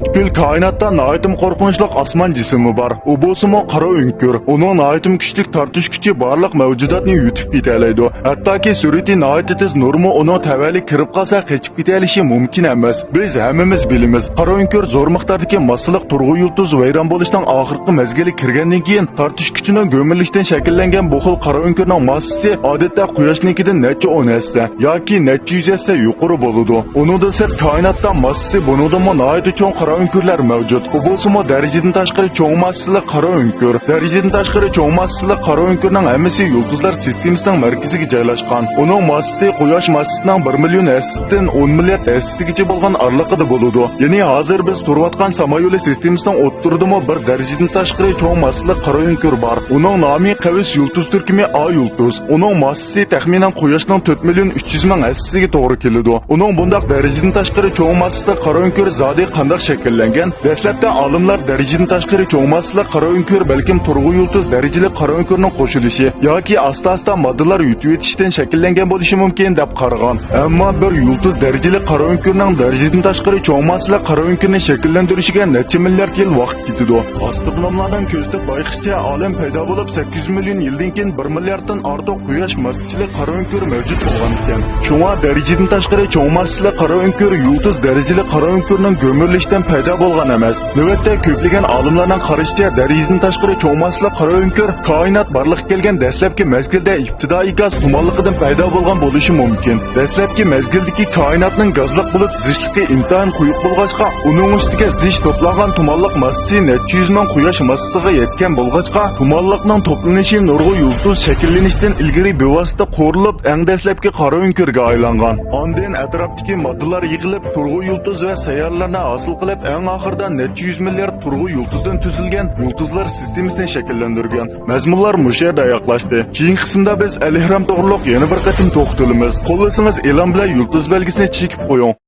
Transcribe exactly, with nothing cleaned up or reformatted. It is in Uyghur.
پۈتكۈل كائىناتتا ناھايىتىمۇ قورقۇنچلۇق ئاسمان جىسمى بار. ئۇ بولسىمۇ قارا ئۆڭكۈر. ئۇنىڭ ناھايىتىمۇ كۈچلۈك تارتىش كۈچى بارلىق مەۋجۇداتنى يۇتۇپ كېتەلەيدۇ. ھەتتاكى سۈرئىتى ناھايىتى تېز نۇرمۇ ئۇنىڭ تەۋەلىك كىرىپ قالسا قېچىپ كېتەلىشى مۇمكىن ئەمەس. بىز ھەممىمىز بىلىمىز، قارا ئۆڭكۈر زور مىقداردىكى ماسسىلىق تۇرغۇ يۇلتۇز ۋەيران بولۇشنىڭ ئاخىرقى مەزگىلى كىرگەندىن كېيىن تارتىش كۈچىنىڭ گۆمۈرۈلۈشتىن شەكىللەنگەن بۇ خىل قارا ئۆڭكۈرنىڭ ماسسىسى ئادەتتە قۇياشنىڭكىدىن نەچچە ئون ھەسسە ياكى نەچچە يۈز ھەسسە يۇقىرى بولىدۇ. ئۇنىڭدىن سىرت كائىناتتا ماسسىسى بۇنىڭدىنمۇ ناھايىتى چوڭ قارا ئۆڭكۈرلەر مەۋجۇت. بۇ بولسىمۇ دەرىجىدىن تاشقىرى چوڭ ماسسىلىق قارا ئۆڭكۈر. دەرىجىدىن تاشقىرى چوڭ ماسسىلىق قارا ئۆڭكۈرنىڭ ھەممىسى يۇلتۇزلار سىستېمىسىنىڭ مەركىزىگە جايلاشقان. ئۇنىڭ ماسسىسى قۇياش ماسسىسىنىڭ بىر مىليون ھەسسىدىن ئون مىليارد ھەسسىگىچە بولغان ئارىلىقىدا بولىدۇ. يەنى ھازىر بىز تۇرۇۋاتقان ساما يولى سىستېمىسىنىڭ ئوتتۇرىدىمۇ بىر دەرىجىدىن تاشقىرى چوڭ ماسسىلىق قارا ئۆڭكۈر بار. ئۇنىڭ نامى قەۋس يۇلتۇز تۈركۈمى ئا يۇلتۇز. ئۇنىڭ ماسسىسى تەخمىنەن قۇياشنىڭ تۆت مىليون ئۈچ يۈز مىڭ ھەسسىسىگە توغرا كېلىدۇ. ئۇنىڭ بۇنداق دەرىجىدىن تاشقىرى چوڭ ماسسىسىدا قارا ئۆڭكۈر زادى قانداق شەكىللەنگەن؟ دەسلەپتە ئالىملار دەرىجىدىن تاشقىرى چوڭ ماسسىلىق قارا ئۆڭكۈر بەلكىم تۇرغۇ يۇلتۇز دەرىجىلىك قارا ئۆڭكۈرنىڭ قوشۇلۇشى ياكى ئاستا-ئاستا ماددىلار يۇتۇۋېتىشتىن شەكىللەنگەن بولۇشى مۇمكىن دەپ قارىغان. ئەمما بىر يۇلتۇز دەرىجىلىك قارا ئۆڭكۈرنىڭ دەرىجىدىن تاشقىرى چوڭ ماسسىلىق قارا ئۆڭكۈرنى شەكىللەندۈرۈشىگە نەچچە مىليارد يىل ۋاقىت كېتىدۇ. ئاسترونوملارنىڭ كۆزىتىپ بايقىشىچە، ئالەم پەيدا بولۇپ سەككىز يۈز مىليون يىلدىن كېيىن بىر مىلياردتىن ئارتۇق قۇياش ماسسىسىلىق قارا ئۆڭكۈر مەۋجۇت بولغان ئىكەن. شۇڭا دەرىجىدىن تاشقىرى چوڭ ماسسىسىلىق قارا ئۆڭكۈر يۇلتۇز دەرىجىلىك قارا ئۆڭكۈرنىڭ گۆمۈرۈلۈشىدىن پەيدا بولغان ئەمەس. نۆۋەتتە كۆپلىگەن ئالىملارنىڭ قارىشىچە، دەرىجىدىن تاشقىرى چوڭ ماسسىلىق قارا ئۆڭكۈر كائىنات بارلىققا كەلگەن دەسلەپكى مەزگىلدە ئىپتىدائىي گاز تۇمانلىقىدىن پەيدا بولغان بولۇشى مۇمكىن. دەسلەپكى مەزگىلدىكى كائىناتنىڭ گازلىق بولۇپ زىچلىقى ئىنتايىن قويۇق بولغاچقا، ئۇنىڭ ئۈستىگە زىچ توپلانغان تۇمانلىق ماسسىسى نەچچە يۈز مىڭ قۇياش ماسسىسىغا يەتكەن بولغاچقا، تۇمانلىقنىڭ توپلىنىشى نۇرغۇن يۇلتۇز شەكىللىنىشتىن ئىلگىرى بىۋاسىتە قورۇلۇپ، ئەڭ دەسلەپكى قارا ئۆڭكۈرگە ئايلانغان. ئاندىن ئەتراپتىكى ماددىلار يىغىلىپ، تۇرغۇ يۇلتۇز ۋە سەييارىلەرنى ھاسىل قىلىپ، ئەڭ ئاخىرىدا نەچچە يۈز مىليارد تۇرغۇ يۇلتۇزدىن تۈزۈلگەن يۇلتۇزلار سىستېمىسىنى شەكىللەندۈرگەن. مەزمۇنلار مۇشۇ يەردە ئاياغلاشتى. كېيىنكى قىسىمدا بىز ئەلئېھرام توغرۇلۇق يەنە بىر قېتىم توختىلىمىز. قوللىسىڭىز ئېلان بىلەن يۇلتۇز بەلگىسىنى چېكىپ قويۇڭ.